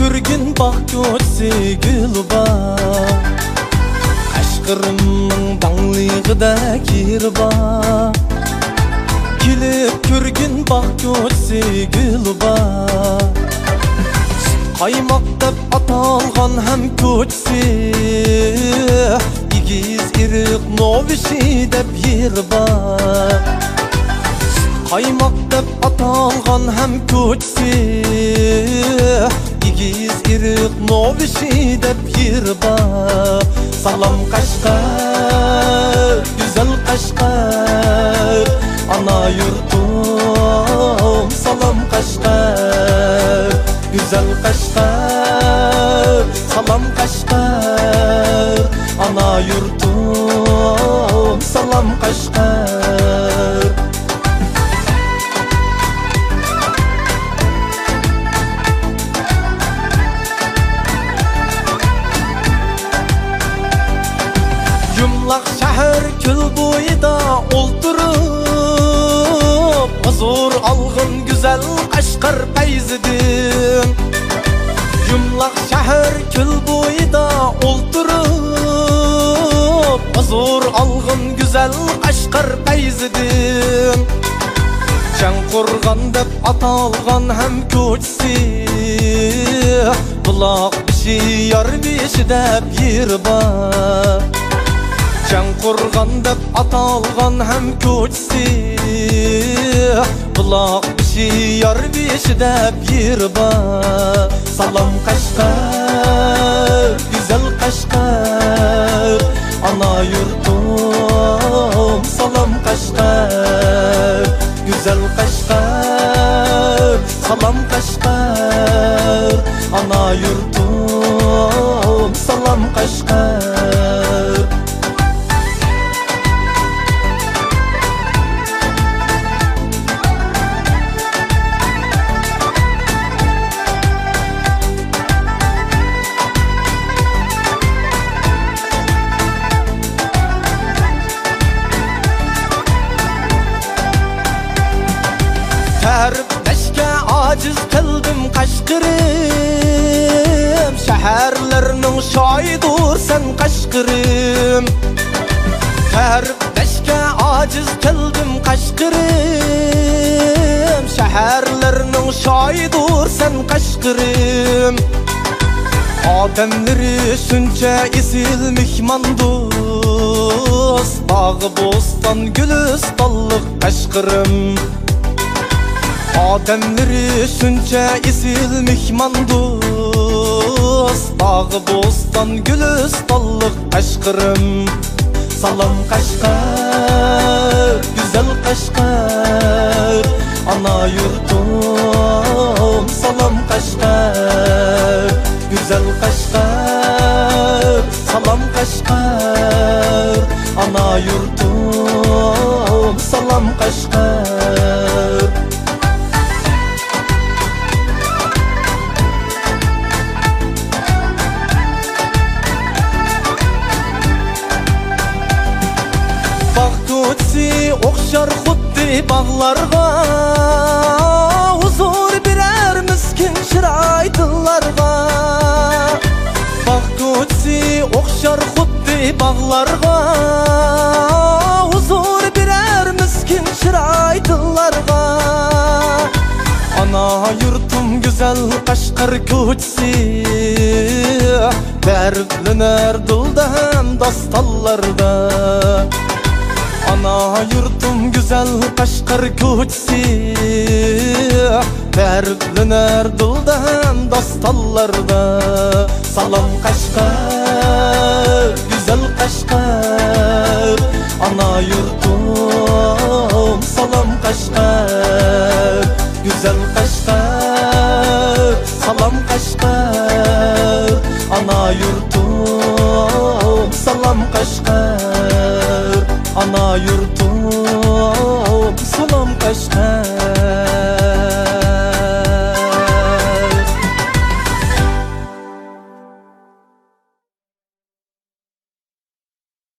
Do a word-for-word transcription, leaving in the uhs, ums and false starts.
كۆرگىن باغ كوچىسى گۈلى بار، قەشقىرىمنىڭ داڭلىغىدەك يېرى بار. كېلىپ كۆرگىن باغ كوچىسى گۈلى بار، سۈت قايماق دەپ ئاتالغان ھەم كوچىسى، ئېگىز ئېرىق نوۋىشى دەپ يېرى بار. سۈت قايماق دەپ ئاتالغان ھەم كوچىسى، ئېگىز ئېرىق نوۋىشى دەپ يېرى بار. سالام قەشقەر، گۈزەل قەشقەر، ئانا يۇرتۇم. سالام قەشقەر، گۈزەل قەشقەر، سالام قەشقەر، ئانا يۇرتۇم. سالام قەشقەر. يۇمىلاق شەھەر كۆل بويىدا ئولتۇرۇپ، ھۇزۇر ئالغىن گۈزەل قەشقەر پەيزىدىن. يۇمىلاق شەھەر كۆل بويىدا ئولتۇرۇپ، ھۇزۇر ئالغىن گۈزەل قەشقەر پەيزىدىن. چەڭقۇرغان دەپ ئاتالغان ھەم كوچىسى، بۇلاق بېشى، يار بېشى دەپ يېرى بار. چەڭقۇرغان دەپ ئاتالغان ھەم كوچىسى، بۇلاق بېشى، يار بېشى دەپ يېرى بار. سالام قەشقەر، گۈزەل قەشقەر، ئانا يۇرتۇم. سالام قەشقەر، گۈزەل قەشقەر، سالام قەشقەر، ئانا يۇرتۇم. سالام قەشقەر. تەرىپلەشكە ئاجىز قىلدىم قەشقىرىم، شەھەرلەرنىڭ شاھىدۇرسەن قەشقىرىم. تەرىپلەشكە ئاجىز قىلدىم قەشقىرىم، شەھەرلەرنىڭ شاھىدۇرسەن قەشقىرىم. ئادەملىرى شۇنچە ئېسىل، مېھماندوست، باغ بوستان گۈلىستانلىق قەشقىرىم. ئادەملىرى شۇنچە ئېسىل، مېھماندوست، باغ بوستان گۈلىستانلىق قەشقىرىم. سالام قەشقەر، گۈزەل قەشقەر، ئانا يۇرتۇم. سالام قەشقەر، گۈزەل قەشقەر، سالام قەشقەر، ئانا يۇرتۇم. سالام قەشقەر. باغ كوچىسى ئوخشار خۇددى باغلارغا، ھۇزۇر بېرەر مىسكىن چىراي دىللارغا. باغ كوچىسى ئوخشار خۇددى باغلارغا، ھۇزۇر بېرەر مىسكىن چىراي دىللارغا. ئانا يۇرتۇم گۈزەل قەشقەر كوچىسى، تەرىپلىنەر دىلدا ھەم داستانلاردا. ئانا يۇرتۇم گۈزەل قەشقەر كوچىسى، تەرىپلىنەر دىلدا ھەم داستانلاردا. سالام قەشقەر، گۈزەل قەشقەر، ئانا يۇرتۇم. سالام قەشقەر، گۈزەل قەشقەر، سالام قەشقەر، ئانا يۇرتۇم. سالام قەشقەر، ئانا يۇرتۇم. سالام قەشقەر.